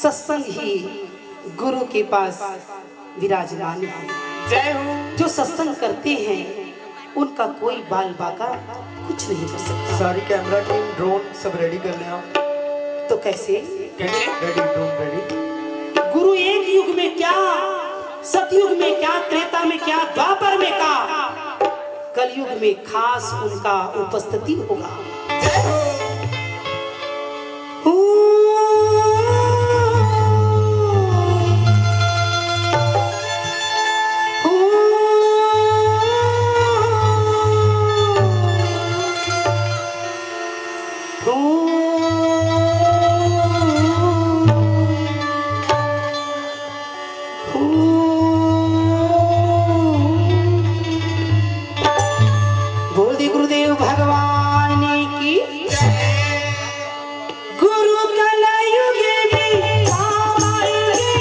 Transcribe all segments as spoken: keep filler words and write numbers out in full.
सत्संग ही गुरु के पास विराजमान है। जय हो। जो सत्संग करते हैं, उनका कोई बाल बाका कुछ नहीं कर सकता। सारी कैमरा टीम, ड्रोन सब रेडी कर लें आप। तो कैसे? कैसे? Ready, drone ready. गुरु एक युग में क्या, सतयुग में क्या, त्रेता में क्या, द्वापर में क्या, कलयुग में खास उनका उपस्थिति होगा। जय हो। बोल दे गुरुदेव भगवान की। गुरु कलयुग में काम आएंगे,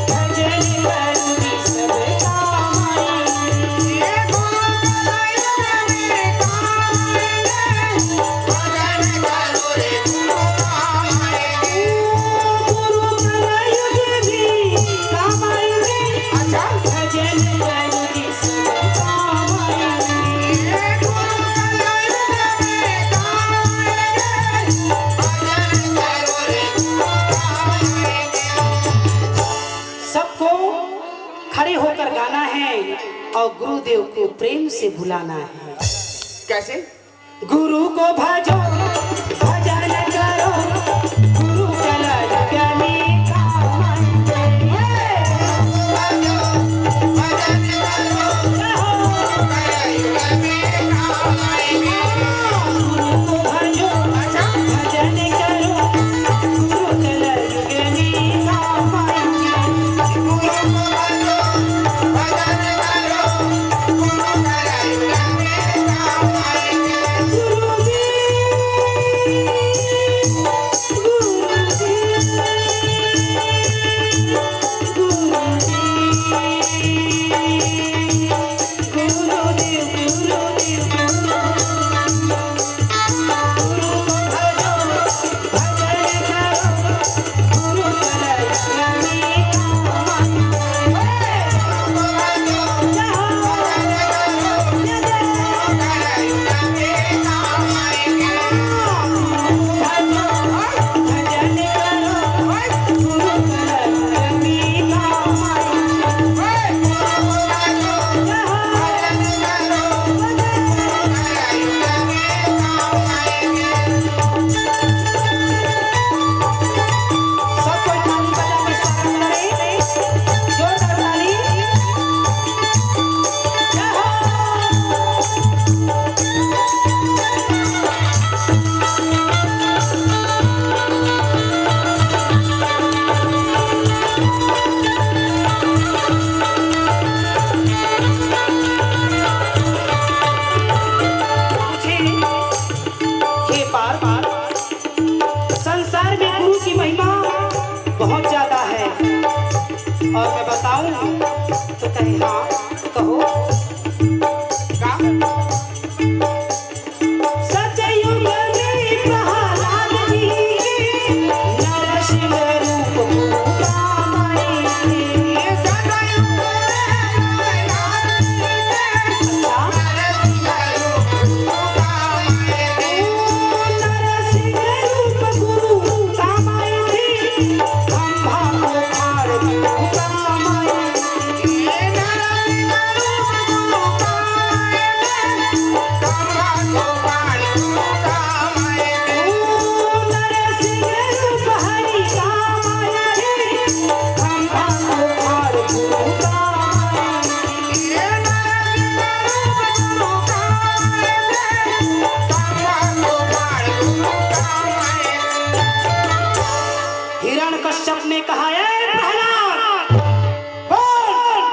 भजन करोगे सब काम आएंगे। गुरु कलयुग में काम आएंगे, अच्छा। भजन करोगे सबको खड़े होकर गाना है और गुरुदेव को प्रेम से बुलाना है। कैसे? गुरु को भजो, भजन करो, गुरु कलयुग में काम आएंगे। हे पार, संसार में गुरु की महिमा बहुत ज्यादा है, और मैं बताऊं तो कहे हाँ, कहो। का? सतयुग में प्रहलाद जी नरसिंह रूप भूता माई। हिरण्यकश्यप ने कहा, "ए प्रहलाद, बोल,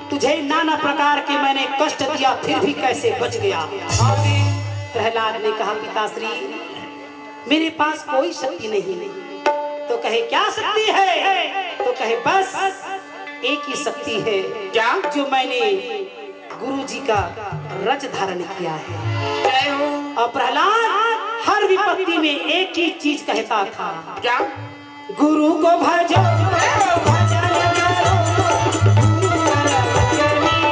तुझे नाना प्रकार के मैंने कष्ट दिया, फिर भी कैसे बच गया?" प्रहलाद ने कहा, "पिताश्री, मेरे पास कोई शक्ति नहीं।" तो कहे, "क्या शक्ति है?" तो कहे, "बस एक ही शक्ति है।" क्या? "जो मैंने गुरु जी का रज धारण किया है।" जय हो। और प्रहलाद हर विपत्ति में एक ही चीज कहता था। क्या? गुरु को भजो, भजन करो, गुरु का भजन का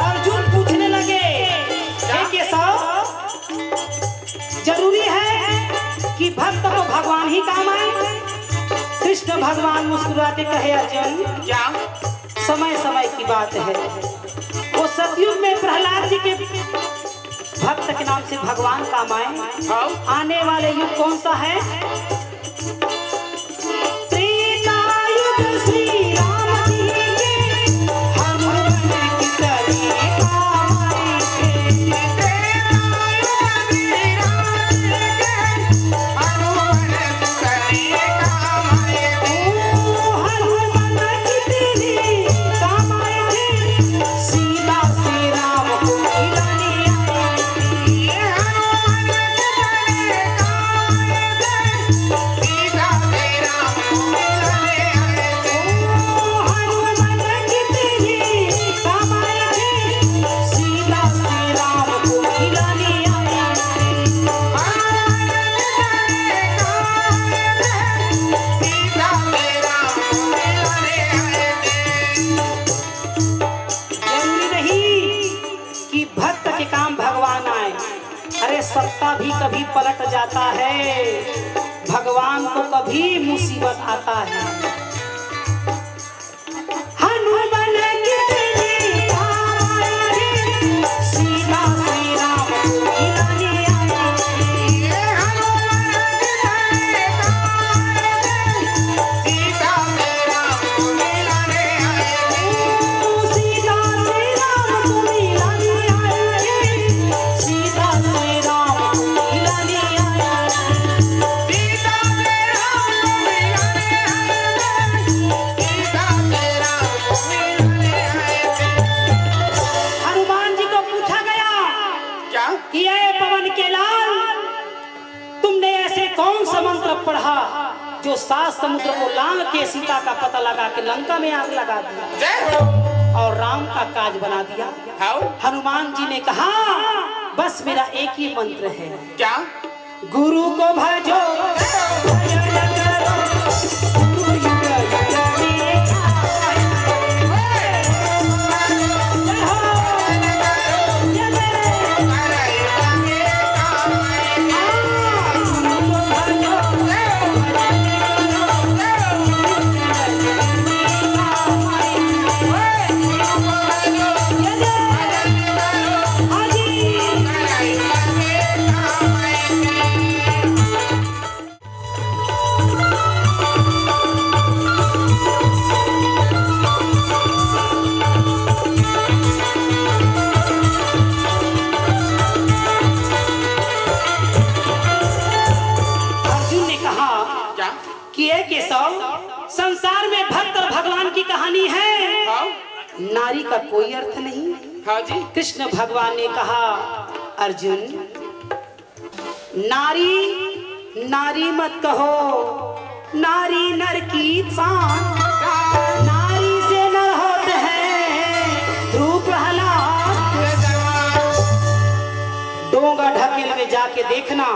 अर्जुन पूछने लगे, "हे केशव, जरूरी है कि भक्त को भगवान ही काम आए?" कृष्ण भगवान मुस्कुराते कहे, "अर्जुन, क्या? समय समय की बात है।" वो सतयुग में प्रहलाद जी के भक्त के नाम से भगवान काम आए। हाँ। आने वाले युग कौन सा है? त्रेता युग श्री राम जी के, हनुमंत की तरह काम आए। त्रेता युग श्री राम जी के, हनुमंत की तरह काम आए। ओ हनुमंत की तरह काम आए थे, सीता श्री राम को मिलाने आए। जरूरी नहीं कि भक्त के काम भगवान आए। अरे, सत्ता भी कभी पलट जाता है, भगवान को कभी मुसीबत आता है। हनुमान कितनी भारी, सीता श्री राम को मिलाने आए। हनुमान जी को पूछा गया क्या? कि "ए पवन के लाल, तुमने ऐसे कौन सा मंत्र पढ़ा जो सात समुद्र को लांघ के सीता का पता लगा के लंका में आग लगा दिया और राम का काज बना दिया?" हनुमान जी ने कहा, "बस मेरा एक ही मंत्र है।" क्या? गुरु को भजो, भजन करो, गुरु युग युग में अर्जुन ने कहा क्या? कि "ए केशव, संसार में भक्त और भगवान की कहानी है, हाँ। नारी का कोई अर्थ नहीं।" हाँ जी। कृष्ण भगवान ने कहा, "अर्जुन, नारी, नारी मत कहो, नारी नर की शान, नारी से नर होते हैं ध्रुव प्रहलाद।" डोंगा ढकेल में जाके देखना,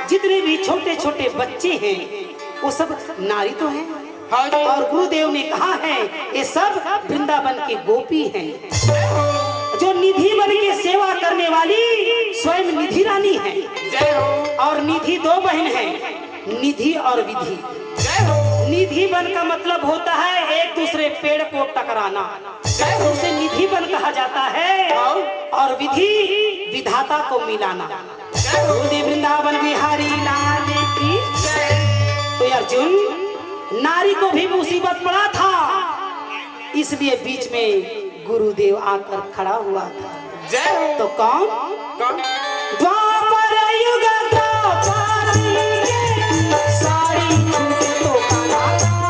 जितने भी छोटे छोटे बच्चे हैं, वो सब नारी तो हैं। हाँ जी। और गुरुदेव ने कहा है, ये सब वृंदावन के गोपी हैं। जय हो। जो निधि बन के सेवा करने वाली स्वयं निधि रानी है। जय हो। और निधि दो बहन हैं, निधि और विधि। जय हो। निधि बन का मतलब होता है एक दूसरे पेड़ को टकराना। जय हो। उसे निधि बन कहा जाता है। हाँ। और विधि विधाता को मिलाना। जय हो। बोल दे वृंदावन बिहारी लाल की। जय। तो अर्जुन, नारी को भी मुसीबत पड़ा था, इसलिए बीच में गुरुदेव आकर खड़ा हुआ था। जय हो। तो कौन? कौन? द्वापर युग द्रौपदी के साड़ी छूटे तो काला कामन।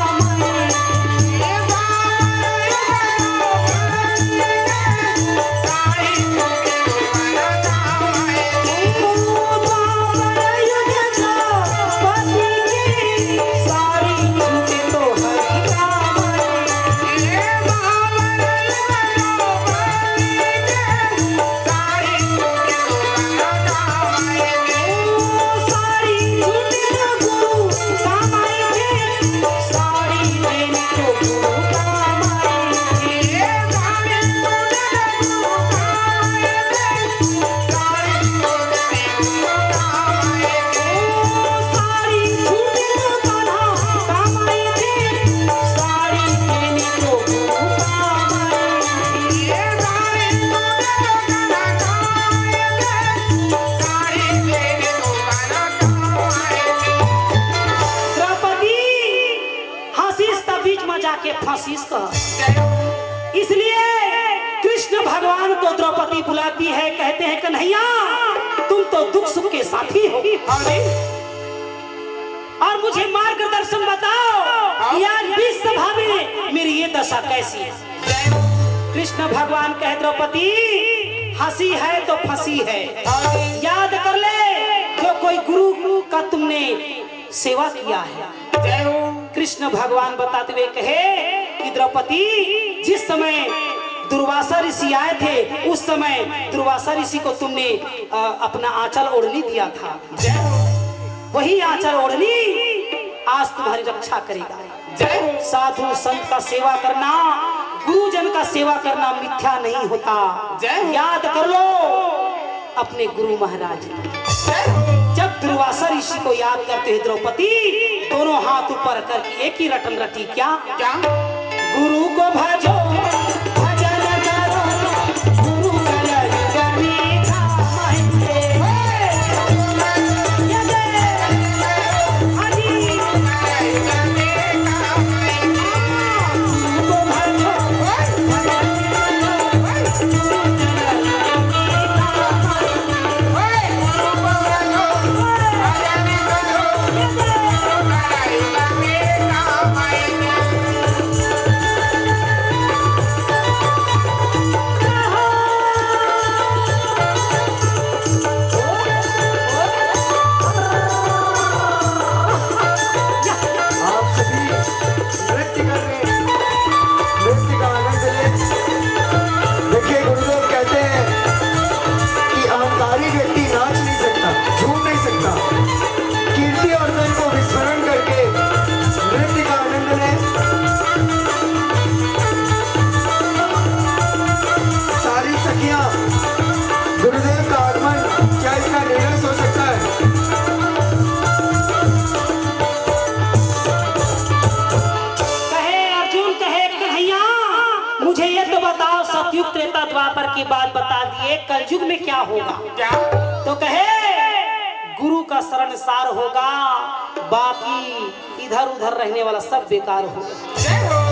द्रौपदी हंसिस त बीच में जाके फंसिस कह। इसलिए कृष्ण भगवान को द्रौपदी बुलाती है, कहते हैं, "कन्हैया, तुम तो दुख सुख के साथी हो, हाँ जी। और मुझे मार्गदर्शन बताओ हाँ। कि आज बीच सभा में मेरी ये दशा कैसी है?" कृष्ण भगवान कहे, "द्रौपदी, हंसी है तो फंसी है। हाँ जी। याद कर ले, जो कोई गुरु का तुमने सेवा किया है।" जय हो। कृष्ण भगवान बताते हुए कहे कि द्रौपदी, जिस समय दुर्वासा ऋषि आए थे, उस समय दुर्वासा ऋषि को तुमने, अ, अपना आंचल ओढ़नी दिया था। जय हो। वही आंचल ओढ़नी आज तुम्हारी रक्षा करेगा। जय हो। साधु संत का सेवा करना, गुरुजन का सेवा करना मिथ्या नहीं होता। जय हो। याद कर लो अपने गुरु महाराज को। जय हो। जब दुर्वासा ऋषि को याद करते हुए द्रौपदी दोनों हाथ ऊपर करके एक ही रटन रटी क्या? क्या? गुरु को भजो, भजन करो, गुरु कलयुग में काम आएंगे। आप सभी नृत्य कर रहे हैं, नृत्य का आनंद लें। देखिए, गुरुदेव कहते हैं कि अहंकारी व्यक्ति नाच नहीं सकता, झूम नहीं सकता। कीर्ति और धन को विस्मरण करके नृत्य का आनंद लें। सारी सखियां, गुरुदेव का आगमन, क्या इसका निरस हो सकता है? कहे अर्जुन, कहे, "कन्हैया, मुझे ये तो बताओ, सतयुग, त्रेता, द्वापर की बात बता दिए, कलयुग में क्या होगा?" क्या? तो कहे, "गुरु का शरण सार होगा, बाकी इधर उधर रहने वाला सब बेकार होगा।" जय हो।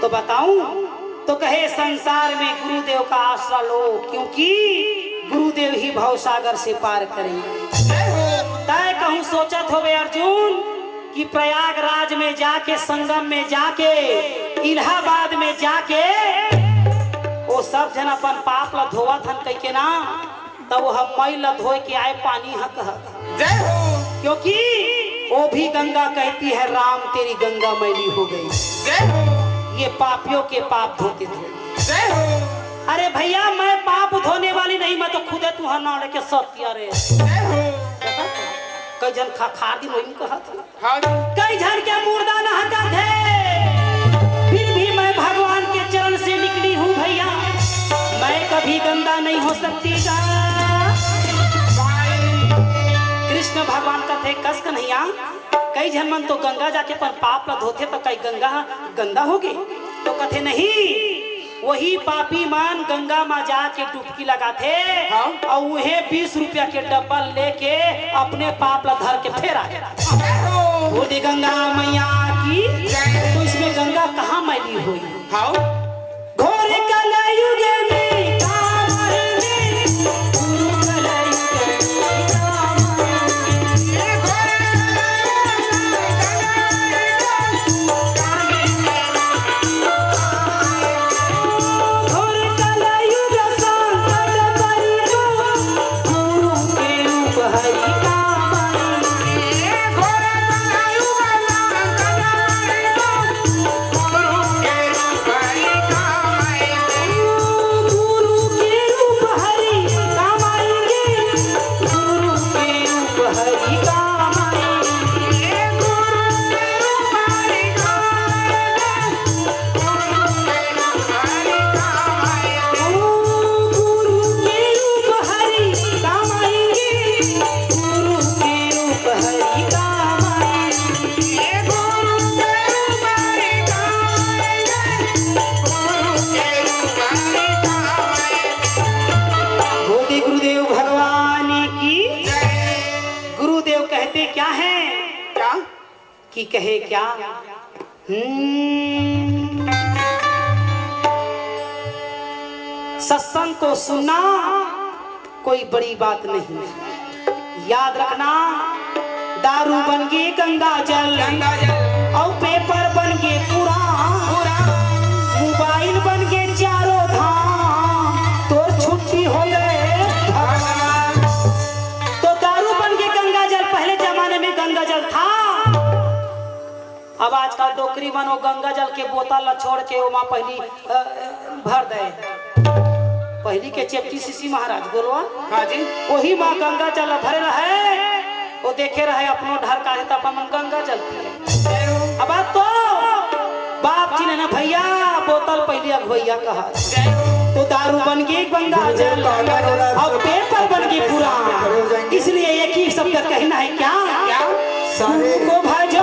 तो बताऊं, तो कहे, "संसार में गुरुदेव का आसरा लो, क्योंकि गुरुदेव ही भवसागर से पार करेंगे।" जय हो। तय कहूं सोचत होवे अर्जुन कि प्रयागराज में जाके, संगम में जाके, इलाहाबाद में जाके, वो सब झन अपन पाप ला धोवत हन कहिके ना, तब वो हम मई ला धोए के आए पानी ह कहत। जय हो। क्योंकि वो भी गंगा कहती है, "राम, तेरी गंगा मैली हो गई।" जय हो। ये पापियों के पाप धोते धोते। जय हो। अरे भैया, मैं पाप धोने वाली नहीं, मैं तो खुदे तुहर नाव लेके सत्य रे। जय हो। कई झन खखार दिन वही कहत हूँ। हाँ जी। कई झन के मुर्दा नहकत हे, फिर भी मैं भगवान के चरण से निकली हूँ भैया। मैं कभी गंदा नहीं हो सकती का। कृष्ण भगवान कथे, कस कन्हैया, कई झन मन तो गंगा जाके अपन पाप ला धोथे, तो कई गंगा गंदा होगे? तो कथे नहीं, वही पापी मन गंगा मा जाके डुबकी लगाथे, हाँ। अउ उहे बीस रुपया के डब्बा लेके अपने पाप ला धर के फेर आ जाथे। बोले गंगा मैया की। तो इसमें गंगा कहाँ मैली होई? हाँ। घोर कलयुग में काम आएंगे, गुरु कलयुग में काम आएंगे। घोर कलयुग संकट कलयुग, गुरु के रूप हरि काम आएंगे। गुरु के रूप हरि काम आएंगे, गुरु के रूप हरि काम आएंगे। ओ गुरु के रूप हरि काम आएंगे, गुरु के रूप हरि काम आएंगे। बोलते गुरुदेव भगवान की। गुरुदेव कहते क्या है? क्या? कि कहे क्या? हम्म। सत्संग को सुनना कोई बड़ी बात नहीं। याद रखना, दारू बन गे गंगा जल, गंगा जल। अउ पेपर बन गे पुराण, पुराण। मोबाइल बन गे चारों धाम, तोर छुट्टी हो गए भगवान। तो दारू बन गे गंगा जल, पहले जमाने में गंगा जल था, अब आजकल डोकरी मन वो गंगा जल के बोतल ला छोड़ के ओमा पहिली, अ, भर दे। पहिली के चेपटी सीसी महाराज गोलवा, हाँ जी। वही मा गंगा जल भरे रहे, वो देखे रहे अपनो ढरकाथे त अपन मन गंगा जल पिए। अब बात तो बाप जी ने ना भैया बोतल पहिली अगुवैया कहा, तो दारू बन गे गंगा जल, अब पेपर बन गे पुराण। इसलिए एक ही शब्द कहना है क्या? क्या? गुरु को भजो